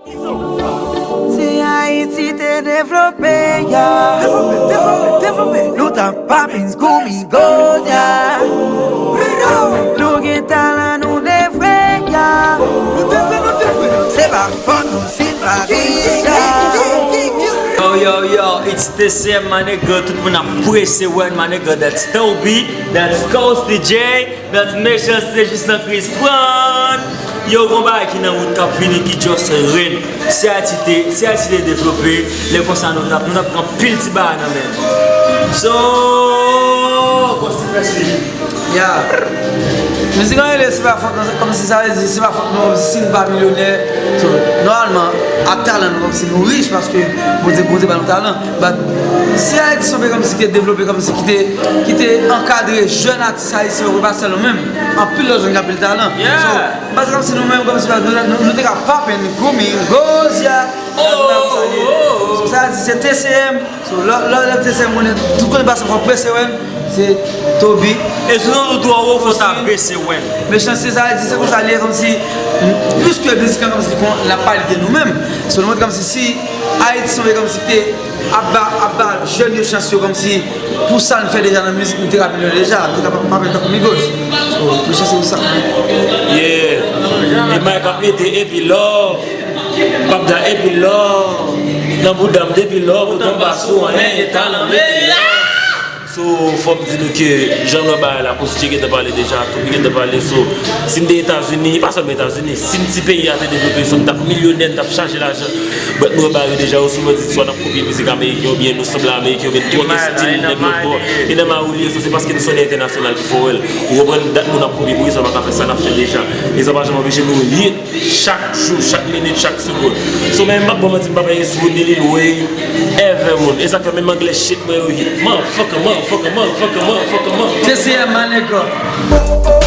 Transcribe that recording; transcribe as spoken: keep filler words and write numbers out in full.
Si Ayiti te devlope, ya. Devlope, devlope, devlope. Nou t ap poppin' Gumi Gold, ya. Nou gen talan, nou devre, ya. Nou devre, nou devre. Se pa fòt nou si n pa riche, ya. Yo, yo, yo, it's T C M, my nigga. Tout moun ap prese wè n, my nigga. That's Toby, that's Coasty J, that's Mechanste, jis nan kriz pran. Yo, gon bagay ki nan wout k ap vini ki just red. Si Ayiti te, si Ayiti te devlope, lè konsa nou t ap, nou t ap pran pil ti bagay nan men. So, Coasty, fè swiv. Ya. Mizik an rele, se pa fòt nou, kòmsi sa vle di, se pa fòt nou, kòmsi si nou pa milyonè. So, nòmalman, ak talan nou, kòmsi nou rich, paske Bondye, Bondye ba nou talan. But, si Ayiti se yon peyi kòmsi ki te devlope, kòmsi ki te, ki te ankadre jèn atis ayisyen yo, pa sèl nou menm, anpil lòt jèn ki anpil talan. Yeah. So, m panse kòmsi nou menm, kòmsi nou, nou, nou te ka poppin', Gumi Gold, ya. Oh, oh, oh, oh. So, sa vle di, se T C M. So, lè, lè, lè T C M konnen, tout konnen pase fò prese wè n, se Toby. E si nou twò wo, fò ta bese wè n. Mechanste, sa vle di, se konsa li ye, kòmsi, plis ke mizik lan, kòmsi, kon, l ap pale de nou menm. So, nou montre kòmsi, si Ayiti se yon peyi kòmsi ki te ap ba, ap ba jèn yo chans yo kòmsi pou sa n fè deja nan mizik, nou te ka milyonè deja, nou te ka pa, pa fè tankou Migos. So, Mechanste, se sa. Yeah. E Mike ap mete epi love. Pap da epi love. Nan bouda m depi love, ou tanba sou anyen, e talan m epi love. So, fò m di nou ke jan lòt bagay la, Coasty J gentan pale deja, Toby gentan pale, so, si n te Etazini, pa sèlman Etazini, si n ti peyi a te devlope, so, n t ap milyonè, n t ap chaje lajan, but nou anba yo deja, yo souvan di swa n ap kopye mizik ameriken, oubyen nou sanble ameriken, oubyen n twò gen stil nèg lòt bò. E nan mari w li ye, so, se paske nou se yon entènasyonal ki fè w wè l. Ou konprann? Dat moun ap kopye, poukisa w pa ka fè sa n ap fè deja? E sa pa janm anpeche nou hit. Chak jou, chak minit, chak segonn. So, men, m p ap ba w manti, m pa peye sou ni Lil Wayne, ever moun. E sa k fè menm anglè shit mwen yo hit. Motherfucker, motherfucker, motherfucker, motherfucker, motherfucker. T C M, my nigga.